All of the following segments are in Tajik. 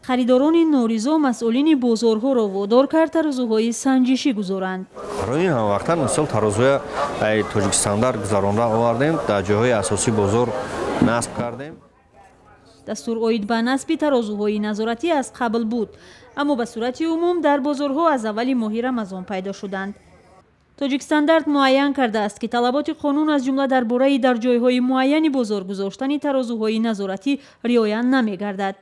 Харидорони норизо масъулини бозорҳоро водор кард тарозуҳои санҷишӣ гузоранд. Барои ин ҳамавақтан, мисол, тарозуя Тоҷикстандарт гузаронда овардем, дар ҷойҳои асосии бозор насб кардем. Дастур оид ба насби тарозуҳои назоратӣ аз қабл буд, аммо ба сурати умум дар бозорҳо аз аввали моҳи Рамазон пайдо шуданд. Тоҷикстандарт муайян кардааст, ки талаботи қонун, аз ҷумла дар бораи дар ҷойҳои муайяни бозор гузоштани тарозуҳои назоратӣ, риоя намегардад.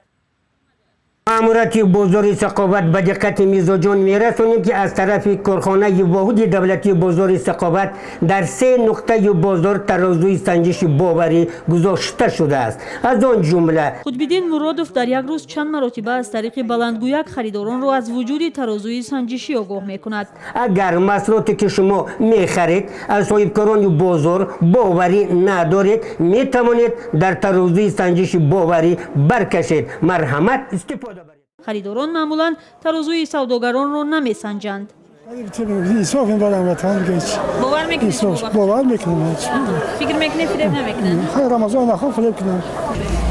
Маъмурияти бозори Сақоват ба диққати мизоҷон мерасонем, ки аз тарафи корхонаи воҳиди давлатии бозори Сақоват дар се нуқтаи бозор тарозуи санҷиши боварӣ гузошта шудааст, аз он ҷумла Қутбиддин Муродов дар як рӯз чанд маротиба аз тариқи баландгӯяк харидоронро аз вуҷуди тарозуи санҷишӣ огоҳ мекунад. Агар маҳсулоте, ки шумо мехаред, аз соҳибкорони бозор боварӣ надоред, метавонед дар тарозуи санҷиши боварӣ баркашед. Марҳамат, истифода баред. Харидорон маъмулан тарозуи савдогаронро намесанҷанд. Инсоф мебарам ватан. Бовар мекунед? Бовар мекунам. Фикр мекунед, фиреб намекунанд? Хай, Рамазон нахо фиреб кунам.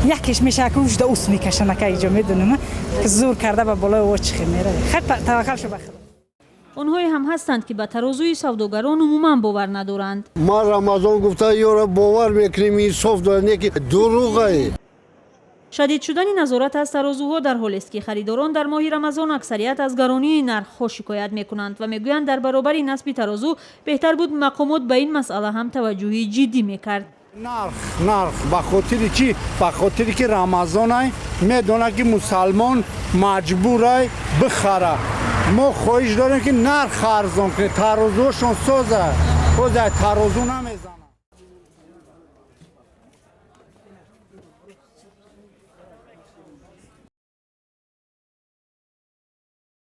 Якеш меша, ки ужда ус мекашан, ака, иҷо медонам, ки зур карда ба болои очихе мераве. Хай, таваккал шо ба Худо. Онҳое ҳам ҳастанд, ки ба тарозуи савдогарон умуман бовар надоранд. Ма Рамазон гуфта, ёра бовар мекунем, инсоф дорад, не ки дурӯғае. Шадид шудани назорат аз тарозуҳо дар ҳолест, ки харидорон дар моҳи Рамазон аксарият аз гаронии нархҳо шикоят мекунанд ва мегӯянд, дар баробари насби тарозу беҳтар буд мақомот ба ин масъала ҳам таваҷҷӯҳи ҷиддӣ мекард. Нарх ба хотири чӣ? Ба хотире ки Рамазонай, медонад, ки мусалмон маҷбурай бихара. Мо хоҳиш дорем, ки нарх арзон кунед, тарозуошон соза, ҳозир тарозу намезанад.